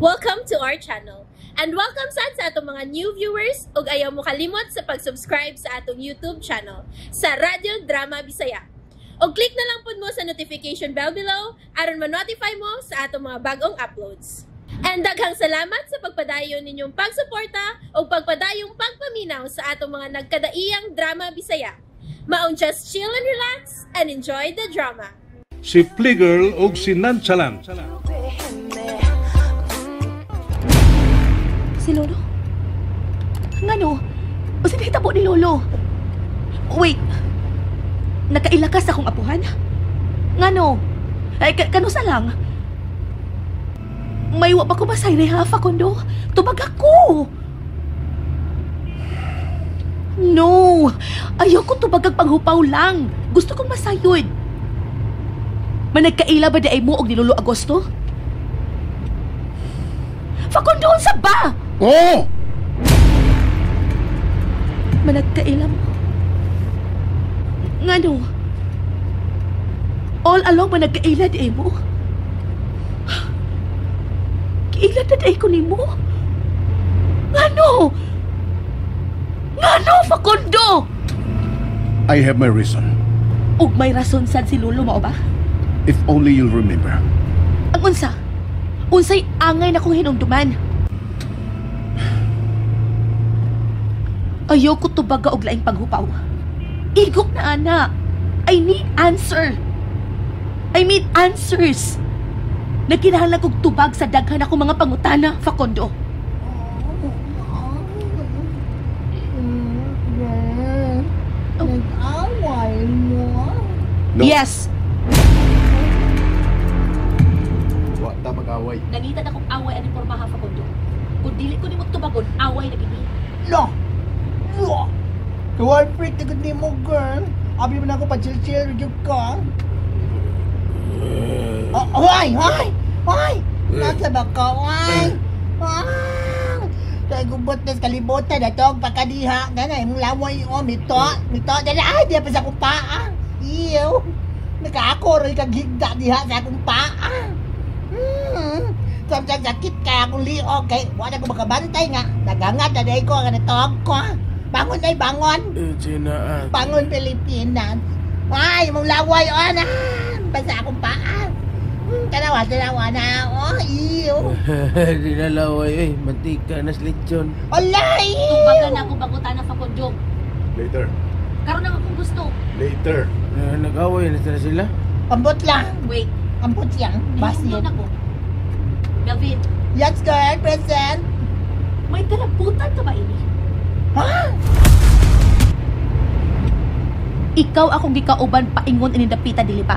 Welcome to our channel. And welcome sad sa atong mga new viewers ug ayaw mo kalimot sa pag-subscribe sa atong YouTube channel sa Radyo Drama Bisaya. Og click na lang pud mo sa notification bell below aron ma-notify mo sa atong mga bagong uploads. And daghang salamat sa pagpadayon ninyong pagsuporta ug pagpadayong pagpaminaw sa atong mga nagkadaiyang drama Bisaya. Maong just chill and relax and enjoy the drama. Si Fligirl ug si Nonchalant. Si Lolo? Ngano? O si po ni Lolo? Wait! Nakailakas akong apuhan? Ngano? Ay, kanusa lang? May wa pa ko masay reha, Facundo? Tubag ako! No! Ayoko tubag ang panghupaw lang. Gusto kong masayod. Managkaila ba di ay mo og ni Lolo Agosto? Facundo, unsa ba? Oo! Managkaila mo. Ngano? All along managkaila di ay mo. Kaila na di ay ko nimo. Ngano? Ngano, Facundo? I have my reason. Ug may rason sad si Lolo mao ba? If only you'll remember. Ang unsa? Unsay angay na kong hinumduman? Ayoko tubaga og laing panghupaw. Igok na ana. I need answer. I need answers. Nagkinahanglan kog tubag sa daghan akong mga pangutana, Facundo. Oh. Nag-away mo? No. Yes. Wa ta mag-away. Nangita na kong away ani pormaha, Facundo. Kung dili ko nimo tubagon, away na gini. No! No! Kawal freak na gud nimo, girl. Abi man ako pa-chill-chill gyud ka. Oh, hoy! Hoy! Hoy! Nasa ba ka? Hoy! Ah! Kay gubot na sa kalibutan na to, pagkadiha. Gana, imong laway, oh, mito, mito. Dali, ay, di pa sa akong paa. Iyo. Nakaako rin kag higda diha sa akong paa. Samsang sakit kay akong liog kay wala ko makabantay nga. Nagangat na dahil ko nga natawag ko. Bangon ay bangon. Bangon Pilipinas. Ay, mong laway oh na. Basta akong paa. Tanawa, tanawa na. Oh, iyo. Di na laway eh. Mantika na lechon. Alay! Tubagan na akong pangutana, Facundo. Later. Karon lang akong gusto. Later. Nag-away na sila sila. Ambot lang. Wait. Ambot lang. Basit. Basit. Ako. Melvin. Yes, girl. Present. May kalabutan ka ba, ini? Ha? Ikaw akong gikauban paingon ini dapita dili pa.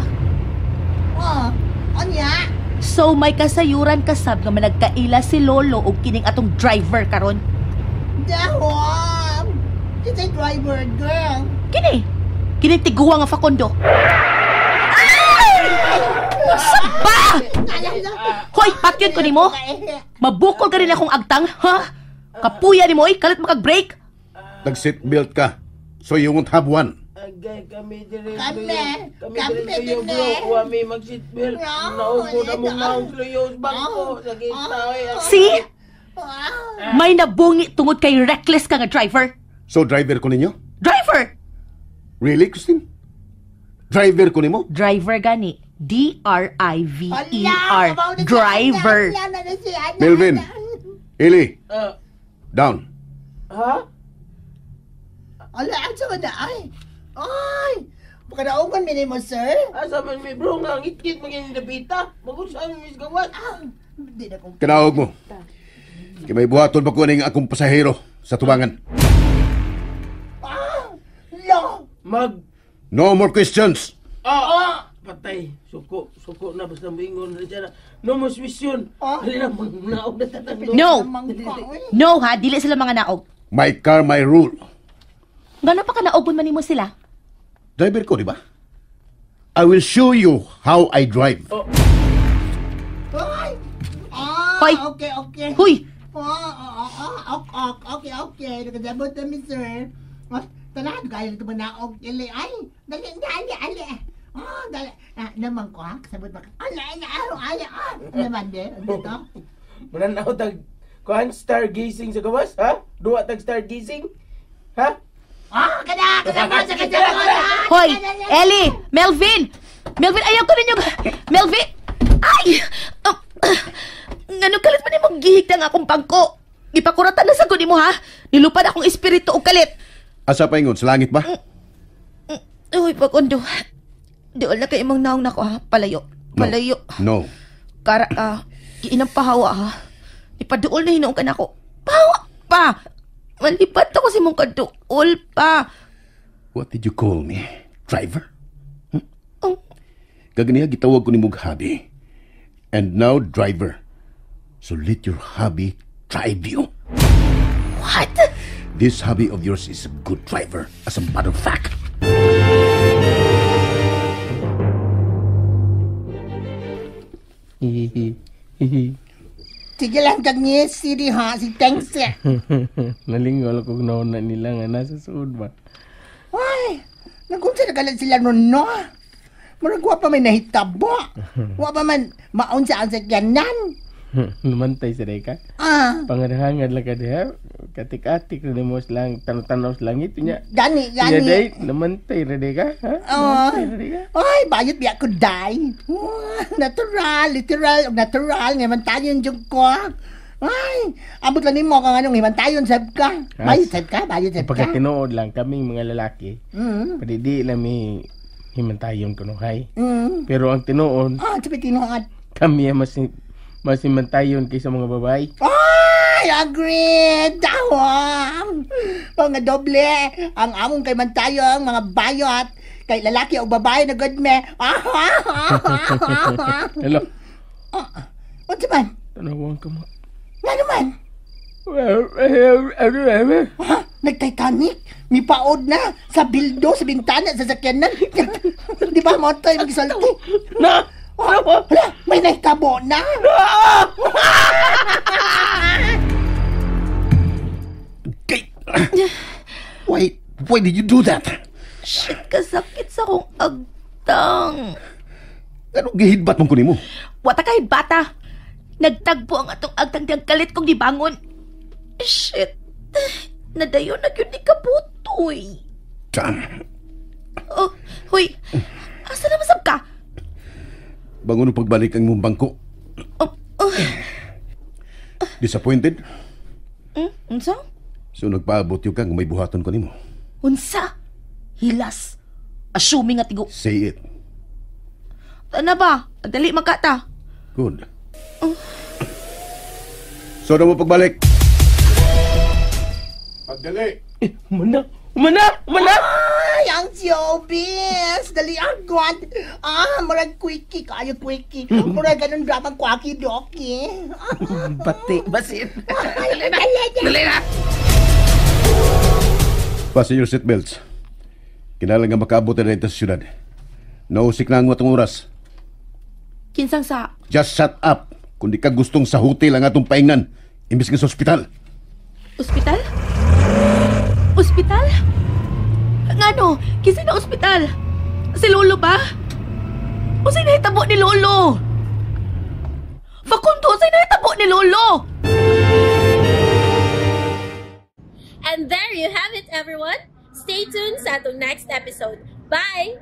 Oh, onya. So may kasayuran kasab nga managkaila si Lolo og kining atong driver karon. Dahom. Kita driver, girl. Kini. Kini tiguwa nga Facundo. Ay! Saba! Hoy, patyon ko nimo. Mabukol ka rin akong agtang, ha? Kapuya nimo oy, kalit makag-break. Nag-seatbelt ka. So you won't have one. Agay kami dire. Kami kami dire. Bro, kami mag-seatbelt. Naupo na mong naong sluyos bangko. Sa kita oy. See? May nabungi tungod kay reckless ka nga driver. So driver ko ninyo? Driver! Really, Christine? Driver ko nimo? Driver gani. D-R-I-V-E-R. Driver. Melvin. Eli. Down. Ha? Ala, asa ka na ay? Ay! Pagkadaungan mi nimo, sir? Asa man mi bro nga ngit-ngit maging dapita. Magunsa mi mis gawat. Di na kong Kanaog mo. Kay may buhaton pa ko ning akong pasahero sa tubangan. Ah! Lo! Mag No more questions. Patay. Suko, suko na basta moingon na siya na. No more question. Dali na magnaog na tatang. No. No ha, dili sila mga naog. My car, my rule. Ngano pa ka naogon man nimo sila? Driver ko, di ba? I will show you how I drive. Oh. Ay! Ah, Hoy. Okay, okay. Huy! Okay, okay. Nakasabot na mi, sir. Talaga, kaya na ito manaog. Ili, ay! Dali, dali, ali. Oh, dali. Ah, naman ko, ha? Kasabot ba ka? Ala, ala, ala, ala. Naman, din. Dito. Mananaw tag kuan stargazing sa gawas, ha? Duwa tag stargazing? Ha? Ah, kada, kada, kada, kada, kada. Hoy, Ellie, Melvin! Melvin, ayaw ko ninyo! Melvin! Ay! Ngano kalit pa nimo gihigda nga akong bangko? Gipakuratan na sa nimo ha? Nilupad akong espiritu og kalit. Asa pa ingon? Sa langit ba? Uy, Facundo. Dool na kay imong naong nako ha. Palayo. Palayo. No. Kara ka. Giinang pahawa ha. Ipaduol na hinuong ka nako. Pahawa pa! Malipat ako sa imong kaduol pa. What did you call me? Driver? Oh. Kaganiha gitawag ko nimog hubby. And now, driver. So let your hubby drive you. What? This hubby of yours is a good driver, as a matter of fact. Sige lang kag ngisi di ha, si thanks. Nalingol kog nauna nila nga nasa suod ba. Ay, nagunsa na kalan sila nun, no? Murag wa pa may nahitabo. Wa pa man maon sa ang sakyanan. Numantay sa ka. Ah, Pangadhangad lang ka diha. Katik-atik na mo lang tanaw-tanaw sa langit nya. gani, Nya gani. day, namantay ra day ka, ha? Oh. Namantay ra day ka. Ay, bayot biya ko day. Natural, literal, ug natural nga man tayo jud ko. Ay, abot lang nimo kang anong himantayon sab ka. Bayot sab ka, bayot sab ka. Pagka tinuod lang kaming mga lalaki, Mm. pwede di lang mi himantayon kunuhay. Mm. Pero ang tinuod, Ah, sabi tinuod. kami ang mas mas himantayon kaysa mga babae. Ay, agree! Dawang! Mga doble, ang among kay mantayo, ang mga bayot, kay lalaki o babae na good me. Hello. Unsa man? Tanawang ka mo. Nga naman? Ha? Nag-Titanic? Mipaod na sa bildo, sa bintana, sa sakyanan. Di ba mo ito yung gisulti? Na! Oh, hala, may nahitabo na. Kay... Why did you do that? Shit, kasakit sa akong agtang. Anong gihidbat mong kunimo? Wata kahit bata. Nagtagpo ang atong agtang diyang kalit kong gibangon. Shit. Nadayon na gyud ni kabutoy. Damn. Oh, huy. Asa na masab ka? Bangon ang pagbalik ang imong bangko. Oh, oh. Disappointed? Unsa? So nagpaabot yung kang may buhaton ko nimo. Unsa? Hilas. Assuming nga tigo. Say it. Ano ba? Dali magkata. Good. So na mo pagbalik. Pagdali. Umana! Umana! Umana! Ay, ang showbiz! Dali ang guwan! Ah, murag quickie. Kayo quickie. Murag ganun drama kwaki doki. Bati, basin. Ay, dali, dali. Fasten your seatbelts. Kinahanglan nga makaabot na dito sa syudad. Nausik na ang atong oras. Kinsang sa... Just shut up. Kung di ka gustong sa hotel ang atong paingnan, imbis nga sa ospital. Ospital? Ospital? Ngano? Kinsa na ospital? Si Lolo ba? Unsay nahitabo ni Lolo? Facundo, unsay nahitabo ni Lolo? And there you have it, everyone. Stay tuned sa atong next episode. Bye!